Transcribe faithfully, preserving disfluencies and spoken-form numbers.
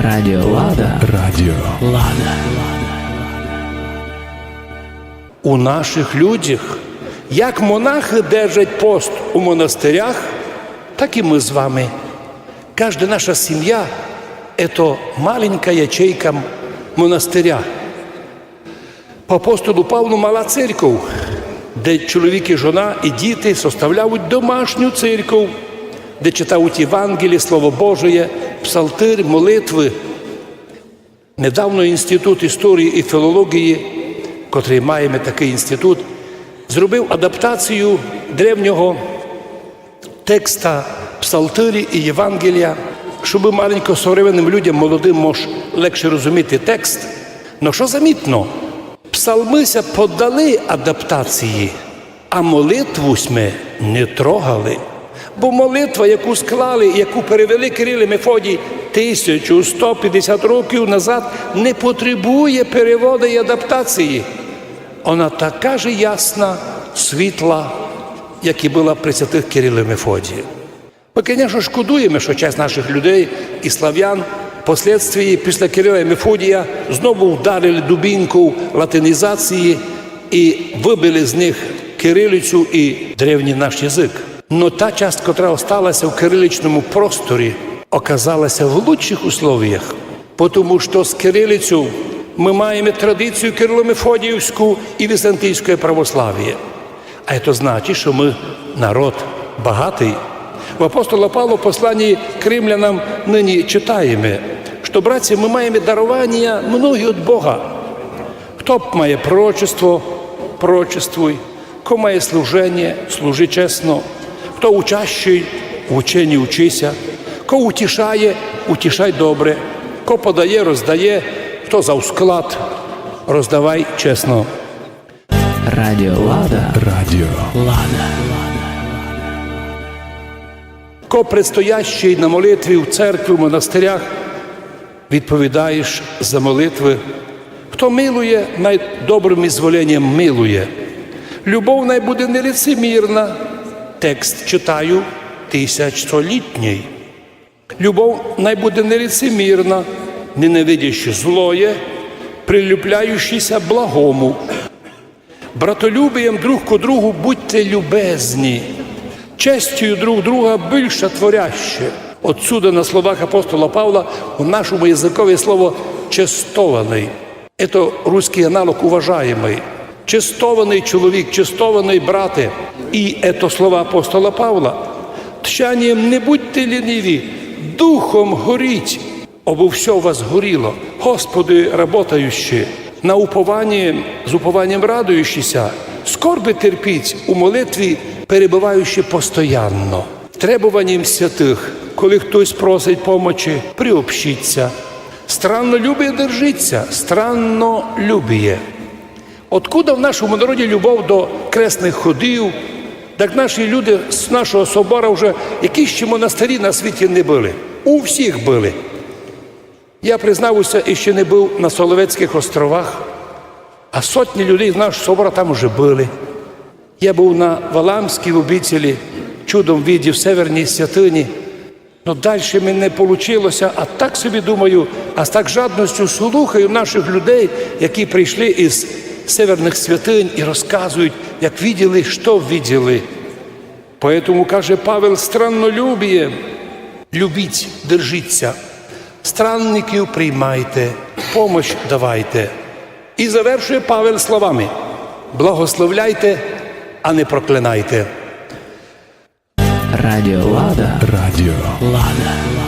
Радіо Лада. Радіо Лада. У наших людях, як монахи держать пост у монастырях, так і мы з вами. Кажда наша сімя — ето маленька ячейка м-, монастыря. По апостолу Павлу мала церков, де чоловік і жона, і діти составляють домашню церков, де читають Євангеліє, Слово Божоє, псалтирь, молитвы. Недавно Інститут історії і філології, котрый маєме такый інститут, зробив адаптацію древнього текста псалтирі і Євангелія, щоб маленько современным людям, молодым, мож легше розуміти текст. Но што замітно? Псалмы ся поддали адаптації, а молитву сьме не трогали. Бо молитва, яку склали, яку перевели Кирил і Мефодій тисячу сто пятдесят років назад, не потребує переводу і адаптації. Она така же ясна, світла, як і была при святых Кирилі і Мефодії. Мы, конечно, шкодуєме, што часть наших людей і славян впоследствії після Кирила і Мефодія знову вдарили дубінку латинізації і выбили з них кирилицю і древній наш язык. Но та часть, котра осталася в кириличному просторі, оказалася в лучших условіях, потому што з кирилицю мы маєме традицію кирило-мефодіївську і візантійське православіє. А ето значить, што мы народ багатый. В апостола Павла в посланні к римлянам нині читаєме, што, братці, мы маєме дарованія многі од Бога. Хто має пророчество, пророчествуй. Ко має служеніє, служи чесно. Хто учащий, в ученні учи ся. Ко утішає, утішай добре. Ко подає, роздає. Хто за склад, роздавай чесно. Радіо Лада. Радіо Лада. Ко предстоящий на молитві в церкви, в монастырях, відповідаєш за молитвы. Хто милує, най добрым ізволенням милує. Любов най буде неліцемірна. Текст читаю тисячстолітній. Любов най буде неліцемірна, ненавидящи злоє, прилюбляющи ся благому. Братолюбієм друг ко другу будьте любезні. Честю друг друга бульше творяще. Отсюда на словах апостола Павла у нашому языкові слово честованый. Ето руськый аналог уважаємый. Честованый чоловік, честованый брате. І ето слова апостола Павла. Тщанієм не будьте ліниві, духом горіть. Обы всьо у вас горіло, Господи работаючи, на уповані, з упованім радуючи ся, скорби терпіть, у молитві перебываючи постоянно. Требованім святых, коли хтось просить помочи, приобщіть ся. Страннолюбіє держіть ся, страннолюбіє. Откуда в нашому народі любов до кресных ходів? Так наші люди з нашого собора вже, які ще монастырі на світі не были. У всіх были. Я, признаву ся, іще не быв на Соловецькых островах, а сотні людей з нашого собора там уже были. Я быв на Валамській обителі, чудом видів северні святыні. Но дальше ми не получило ся, а так собі думаю, а з так жадностю слухаю нашых людей, які пришли із северных святынь і розказують, як виділи, што виділи. Поэтому, каже Павел, страннолюбіє, любіть, держіть ся. Странників приймайте, помощь давайте. І завершує Павел словами: благословляйте, а не проклинайте. Радіо Лада. Радіо Лада.